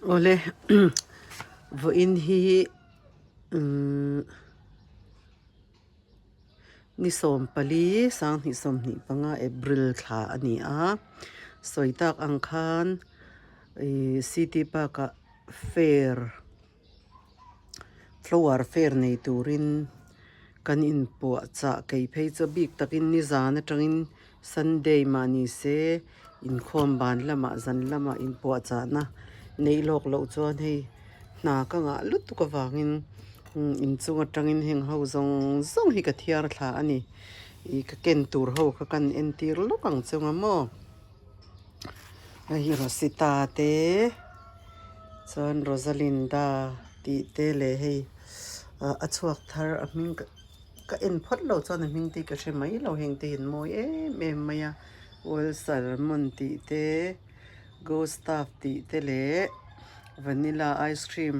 Awle vawiin hi ni 14 2025 April thla a ni a, sawi tak ang khan ih city park ah fair flower fair nei turin kan inpuah chah kei phei chu bik takin nizan atangin Sunday mah ni se inkhawm ban lamah zan lamah inpuah chahna neih lawk loh chuan hei hna ka ngah lutuk avangin inchung atangin heng ho zawng zawng hi ka thiar thla a ni ih ka ken tur ho kha kan entir lawk ang chunga maw. Hei hi Rosita te chuan Rosalinda tih te leh hei ah a chhuak thar a hming ka en phawt loh chuan a hming te hi ka hre mai lo heng te hi an mawi em em mai a oil salmon tih te ghost stuff tih te leh vanilla ice cream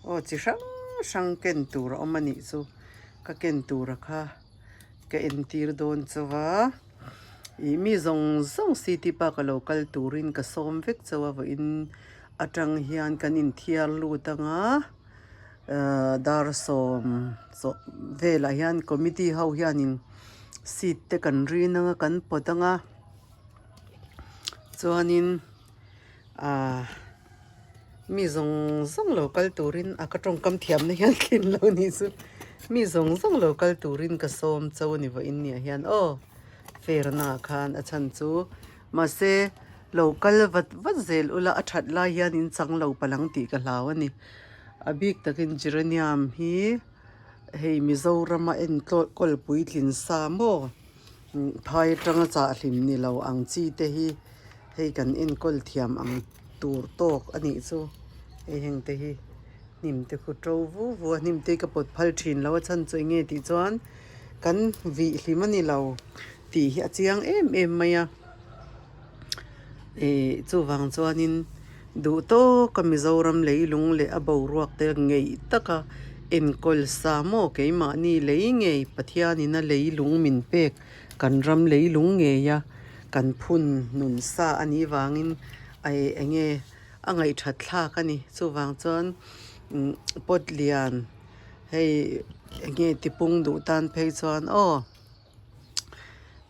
aw chi hrang hrang ken tur a awm a nih chu ka ken tura kha ka entir dawn chauh a. Ih mi zawng zawng city park a lo kal turin ka sawm vek chauh a vawiin atang hian kan inthiar lut anga ahh dar sawm sawh velah hian committee ho hianin seat te kan rin anga kan pawt anga chuanin ahh mi zawng zawng lo kal turin a ka tawngkam thiamna hian thlin lo ni chu mi zawng zawng lo kal turin ka sawm chauh a ni vawiin ni ah hian aw fair na ah khan a chhan chu mahse lo kal vat vat zel ula a that lai hian in chang lo palh ang tih ka hlau a ni a bik takin geranium hi hei Mizoram a enkawl puitlin sa maw. Phai atanga chah hlim ni lo ang chi te hi hei kan enkawl thiam ang tur tawk a nih chu hei heng te hi hnim te khu to vu vu a hnim te hi ka pawt phal thin lo a chhan chu eng nge tih chuan kan vih hlim a ni lo tih hi a chiang em em mai a ih chuvang chuanin duh tawka Mizoram leilung leh a boruak te ngeih taka enkawl sa maw keimahni lei ngei Pathianin a leilung min pek kan ram leilung ngei a kan phun nun sa a nih vangin ih eng nge a ngaihthat thlak a ni chuvang chuan pot lian hei eng nge tipung duh tan phei chuan aw.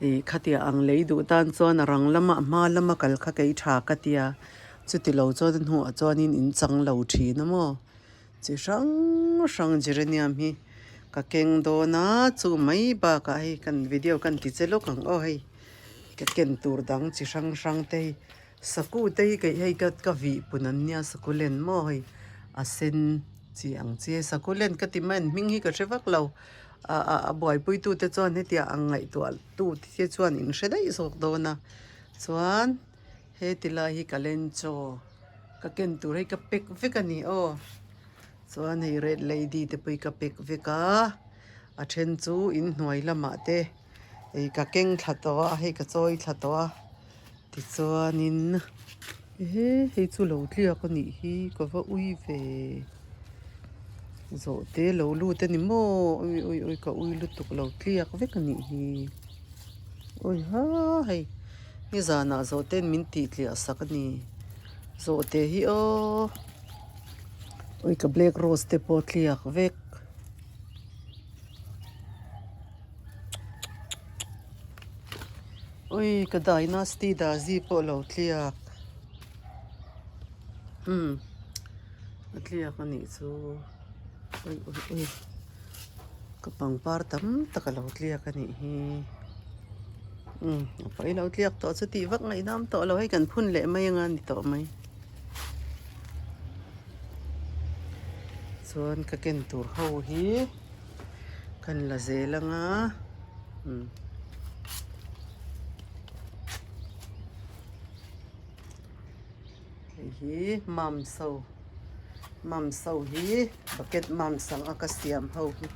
Ih khatia ang lei duh tan chuan a rang lama hma lama kal kha kei tha ka tia chuti lo chuan a hnuah chuanin in chang lo thin a maw chi hrang hrang geranium hi ka keng dawn a chu mai bakah hei kan video kan ti che lawk ang aw hei ka ken tur dang chi hrang hrang te hi saku te hi kei hei ka vih pun an nia saku len maw hei a sen chi ang chi saku len ka ti mai an hming hi ka hre vak lo. A buaipuitute chuan hetiang ang ngaihtuah tute te chuan in hre daih zawk dawn a chuan heti lai hi ka len chaw ka ken tur hi ka pack vek a ni aw chuan hei red lady te pawh hi ka pack vek a a then chu inhnuai lamah te ih ka keng thla tawh a hei ka chawi thla tawh a tichuanin ehe hei chu lo tliak a nih hi ka va ui ve. Zawhte lo lut a ni maw ui ui ui ka ui lutuk lo tliak vek a nih hi ui ha hei nizanah zawhte in min tih tliah sak a ni zawhte hi aw ui ka black rose te pawh tliak vek. Ui ka dynasty dazi pawh lo tliak umm a tliak a nih chu ui ui ui ka pangpar tam tak a lo tliak a nih hi umm a pawi lo tliak tawh chu tih vak ngaihnam tawh lo hei kan phun leh mai anga ni tawh mai chuan ka ken tur ho hi. Kan la zel anga umm hei hi mamso mamso hi bucket mams ang a ka siam ho hi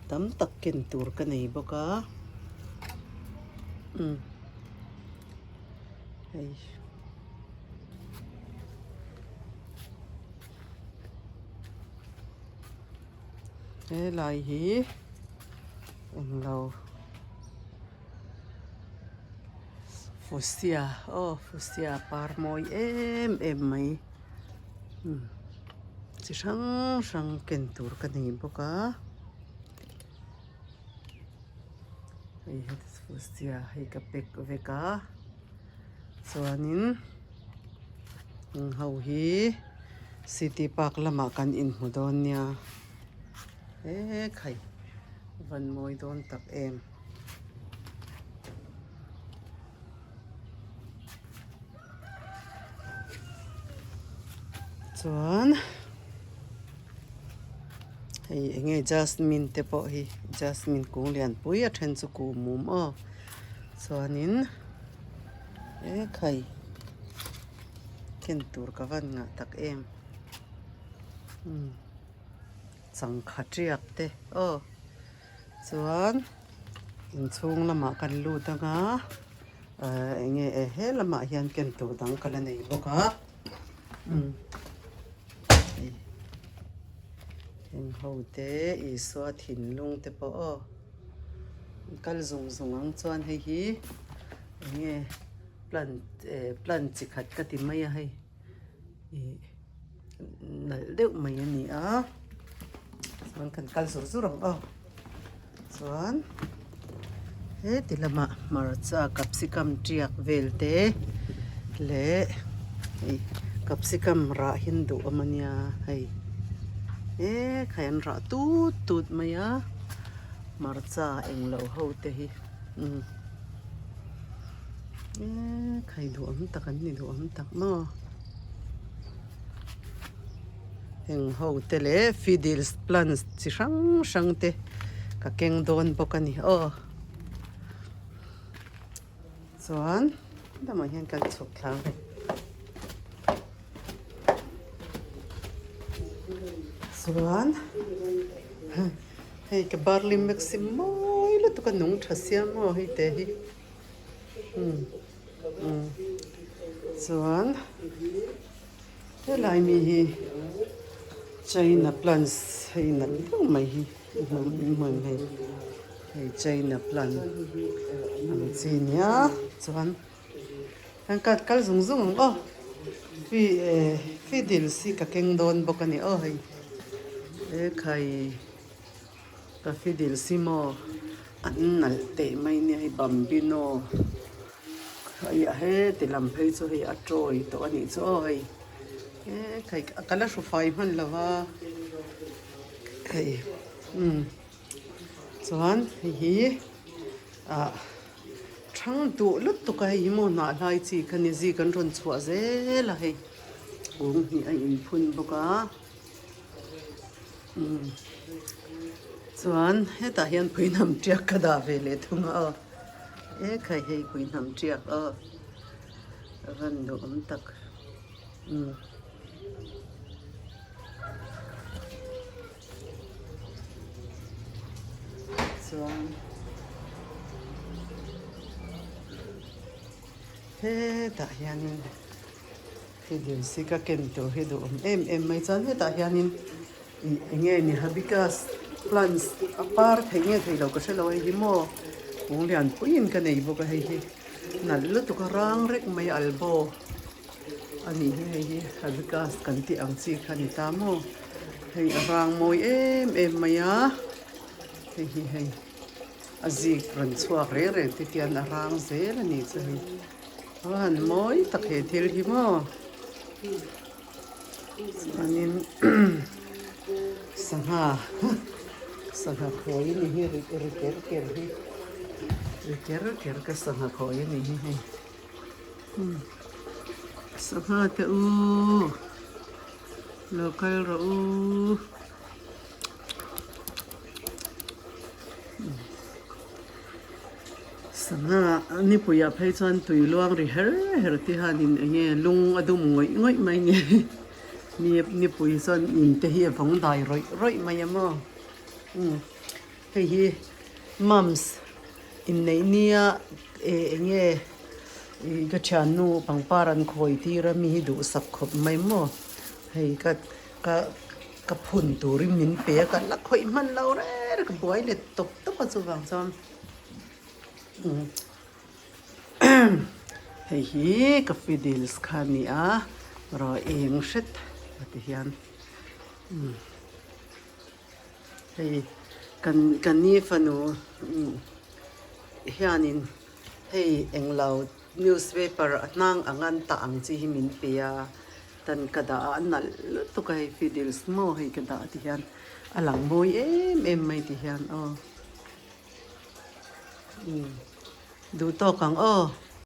tam tak ken tur ka nei bawk a umm hei. Helai hi englo fuchsia aw fuchsia par mawi em em mai. Chi hrang hrang ken tur ka nei bawk a. Hei heti hei ka pack vek a chuanin heng ho hi city park lamah kan inhmu dawn nia hekhai van mawi dawn tak em. Chuan hei eng nge jasmine te pawh hi jasmine kung lian pui a then chu kuh mum aw chuanin ekhai ken tur ka van ngah tak em umm changkha tiak te aw. Chuan inchhung lamah kan lut anga ahh eng nge e he lamah hian ken tur dang ka la nei bawk a umm hei heng ho te Isua thinlung te pawh aw an kal zung zung ang chuan hei hi eng nge plant eh plant chi khat ka ti mai a hei ih nalh deuh mai a ni a chuan kan kal zur zur ang aw chuan heti lamah hmarcha capsicum tiak vel te leh hei capsicum rah hi an duh awm a nia hei hekhai an rah tut tut mai a hmarcha englo ho te hi umm hekhai duhawm tak an ni duhawm tak maw. Heng ho te leh fiddles plants chi hrang hrang te ka keng dawn bawk a ni aw. Chuan lamah hian kan chhuk thla ang hei. Chuan hei ka barley maxim mawi lutuk a nung tha sia maw hei te hi umm. Chuan helai mi hi china plants hei nalh deuh mai hi hmun hei hei china plant ang chi nia chuan an kal kal zung zung ang aw fi eh fiddles hi ka keng dawn bawk a ni aw hei ekhai. Ka fiddle si maw an nalh teh mai nia hei bambino hei a heti lam phei chu hei a tawi tawh a nih chu aw hei he ka la hru fai hman lo va hei umm chuan hei hi ah thang duh lutuk a hei hi maw hnah hlai chi kha ni zik an rawn chhuah zel a hei kung hnih a inphun bawk a. Chuan hetah hian puihnam tiak ka dah ve leh thung a aw ekhai hei puihnam tiak aw a van duhawm tak umm. Chuan hetah hianin. Hei dil si ka ken tur hi duhawm em em mai chuan hetah hianin ih eng nge ni hibiscus plants a par theih nge theih loh ka hre lo a hei hi maw kung lian puiin ka nei bawk a hei hi nalh lutuk a rang rek mai a albaw a nih hi hei hi hibiscus kan tih ang chi kha a ni ta maw hei a rang mawi em em mai a hei hi hei a zik rawn chhuak reng reng te khian a rang zel a nih chu hei. A han mawi tak he thil hi maw chuanin sangha sangha khawi a ni hi ri ri ker ker hi ri ker ker ka sangha khawi a ni hi hei sangha te u lo kal rawh u. Sangha nipuiah phei chuan tui luang ri her her te hianin eng nge lung a dum ngawih ngawih mai nge ni nipui chuan in te hi a vawng dai rawih rawih mai a maw umm hei hi mums inneih nia eh eng nge ih ka thiannu pangpar an khawi tir a mi hi duhsak khawp mai maw hei ka ka ka phun turin min pe a ka la khawih hman lo reng reng ka buai let tawp tawp a chuvang chuan. Hei hi ka fiddles kha a ni a rawh eng hret. a ti hian umm hei kan ka ni fanu umm hianin hei englo newspaper a hnang ang an tah ang chi hi min pe a tan ka dah a a nalh lutuk a hei fiddles maw hei ka dah ti hian a lang mawi em em mai ti hian aw umm duh tawk ang aw.